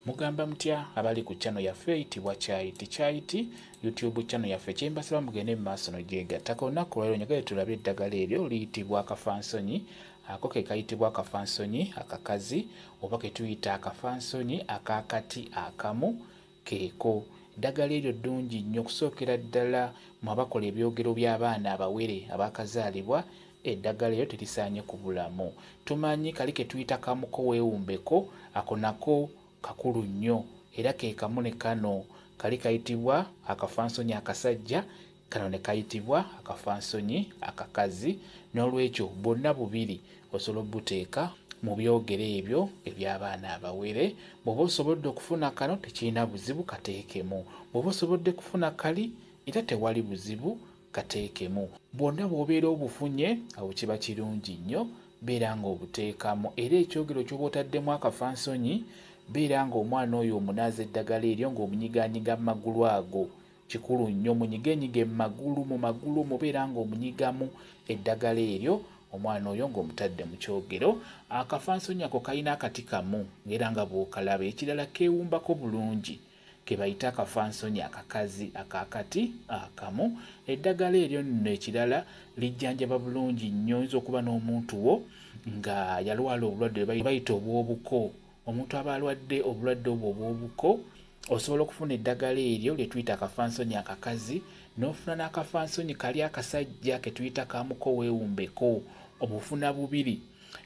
Mugamba mutya abali ku channel yaffe eyitibwa Kyayiti Kyayiti YouTube channel yaffe? Kyembasaba mugende mu maaso nogyegattako. Olunaku olwaleero njagala tulabe eddagala eryo liyitibwa akafansonyi. Ako ke kayitibwa akafansonyi akakazi oba ke tuyita akafansonyi ak'akati akamu keeko. Eddagala eryo ddungi nnyo okusookera ddala mu abakola ebyogero by'abaana abawere abaakazaalibwa. Eddagala eryo terisaanye kubulamu. Tumanyi kali ke tuyita kamuko weewumbeko, ako nako kakulu nnyo era ke kamu ne kano kali kayitibwa akafansonyi akasajja, kano ne kayitibwa akafansonyi akakazi. N'olwekyo bwonna bubiri osobola obuteeka mu byogero ebyo eby'abaana abawere. Bw'oba osobodde okufuna kano tekirina buzibu, kateekemu. Bw'oba osobodde kufuna kali era tewali buzibu, kateekemu. Bwonna bw'obeera obufunye awo kiba kirungi nnyo, beera ng'obuteekamu. Era ekyogero ky'oba otaddemu akafansonyi, beera ng'omwana oyo omunaaza eddagala eryo ng'omunyigaanyiga mu magulu ago. Kikulu nnyo munyigenyige mu magulu, mu magulu mubeera ng'omunyigamu eddagala eryo, omwana oyo ng'omutadde mu kyogero. Akafansonyi ako kalina akati kamu ng'era nga bw'okalaba. Ekirala keewumbako bulungi, ke bayita akafansonyi akakazi ak'akati akamu. Eddagala eryo nno ekirala lijjanjaba bulungi nnyo. Oyinza okuba n'omuntu wo nga yalwala obulwadde bwe bayita obw'obuko. Omuntu aba alwadde obulwadde obwo obw'obuko, osobola okufuna eddagala eryo lye tuyita akafansonyi akakazi, n'ofuna n'akafansonyi kali akasajja ke tuyita kamuko weewumbeko. Obufuna bubiri,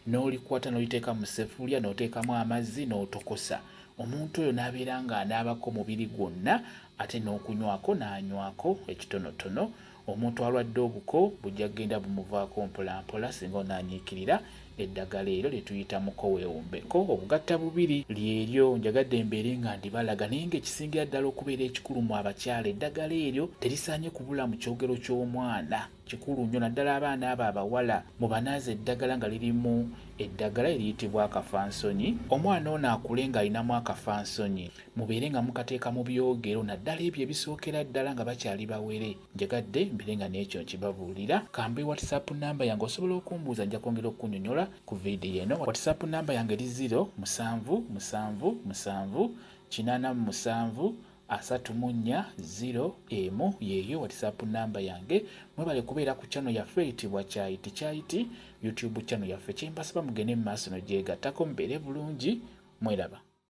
n'olikwata n'oliteeka mu ssefuliya, n'oteekamu amazzi n'otokosa. Omuntu oyo n'abeera ng'anaabako mubiri gwonna, ate n'okunywako n'anywako ekitonotono. Omuntu alwadde obuko bujja kugenda bumuvaako mpola mpola singa onaanyiikirira eddagala eryo lye tuyita muko weewumbeko. Obugatta bubiri lyeryo njagadde mbeere nga ndibalaga, naye ng'ekisingira ddala okubeera ekikulu mu abakyala, eddagala eryo terisaanye kubula mu kyogero ky'omwana. Kikulu nnyo naddala abaana abo abawala, mubanaaze eddagala nga lirimu eddagala eriyitibwa akafansonyi. Omwana ono akule ng'alinamu akafansonyi, mubeere nga mukateeka mu byogero naddala ebyo ebisookera ddala nga bakyali bawere. Njagadde mbeere nga n'ekyo nkibabuulira. Kambe WhatsApp namba yange osobola okumbuuza, nja kwongera okukunnyonnyola ku vidiyo eno. WhatsApp namba yange eri 0 7 7 7 87 34 0 1, yeeyo WhatsApp namba yange. Mwebale kubeera ku channel yaffe eyitibwa Kyayiti Kyayiti YouTube channel yaffe. Kyembasaba mugende mu maaso nogyegattako, mubeere bulungi, mweraba.